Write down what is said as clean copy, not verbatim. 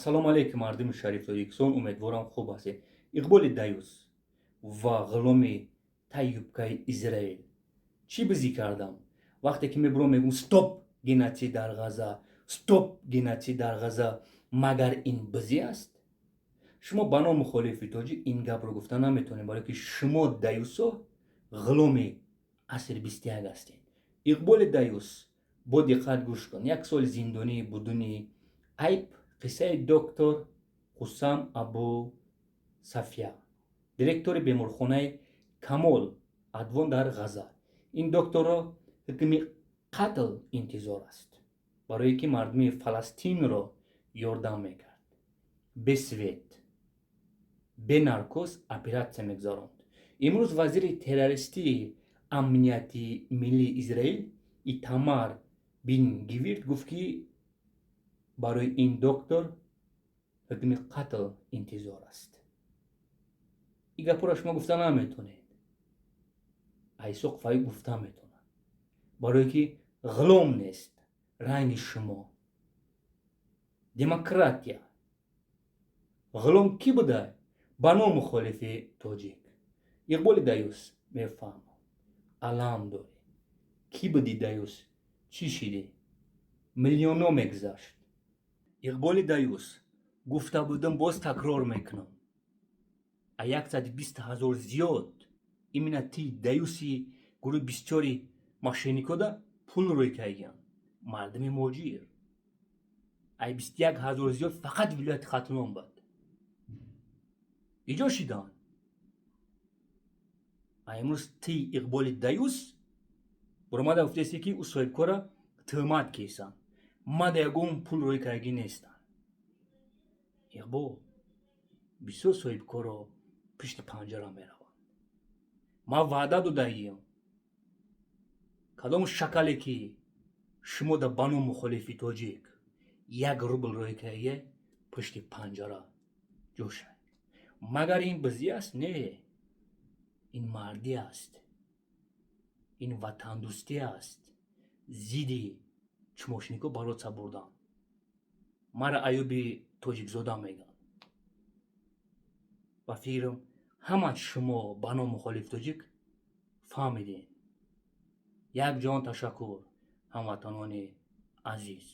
Ассалому алайкум, мардуми шариф Тоҷикистон, умедворам, хуб ҳастед. Иқболи даюс ва ғуломи таюбкаи Израил, чӣ бизӣ кардам? Вақте ки мебурам, мегӯм: «Стоп геноцид дар Ғаза, стоп геноцид дар Ғаза». Магар ин бизӣ аст? Шумо ба ном мухолифи тоҷик ин гапро гуфта наметавонед, барое ки шумо даюсо ғуломи асри 21 ҳастед. Иқболи даюс, бо диққат гӯш кун. Як соли зиндонӣ будуни айб, қиссаи доктор Хусам Абу Сафия, директори беморхонаи Камол Адвон дар Ғаза. Ин докторро ҳукми қатл интизор аст, барое ки мардуми Фаластинро ёрдам мекард. Бе свет, бе наркоз оператсия мегузаронд. Имрӯз вазири террористии амнияти миллии Израил Итамар Бин Гвир гуфт, ки барои ин доктор ҳукми қатл интизор аст. Ин гапҳоро шумо гуфта наметонед. Айсоқ Фаи гуфта метавонад, барое ки ғулом нест ранги шумо. Демократия ғулом кӣ буда ба ном мухолифи тоҷик? Иқболи даюс, мефаҳмам, алам дорӣ. Кӣ будӣ, даюс? Чӣ шидӣ? Миллионҳо мегузашт. Иқболи даюс, гуфта будам, боз такрор мекунам: а 120 000 зиёд именно ти даюси гурӯҳи бисёри мошенникода пул рӯй кардиянд мардуми муҳоҷир. Ай 21 000 зиёд фақат вилояти Хатлон бад иҷо шиданд. А имрӯз ти Иқболи даюс буромада гуфтаесте, ки ӯ соҳибкора тӯҳмат кесанд, мада ягон пул рӯй кардагӣ нестанд. Иқбол, бисёр соҳибкоро пишти панҷара мераванд. Ман ваъда додагиям: кадом шакале ки шумо да ба ном мухолифи тоҷик 1 рубл рӯй кардагӣ, пушти панҷара ҷӯшай. Магар ин бизӣ аст? Не, ин мардӣ аст, ин ватандӯстӣ аст. Зидди чумошнико бороться бурдан. Мара Аюби Тоҷикзода мегӯянд. Ба фикрам, ҳама шумо ба ном мухолиф тоҷик фаҳмидем. Як ҷон ташаккур, ҳамватанони азиз.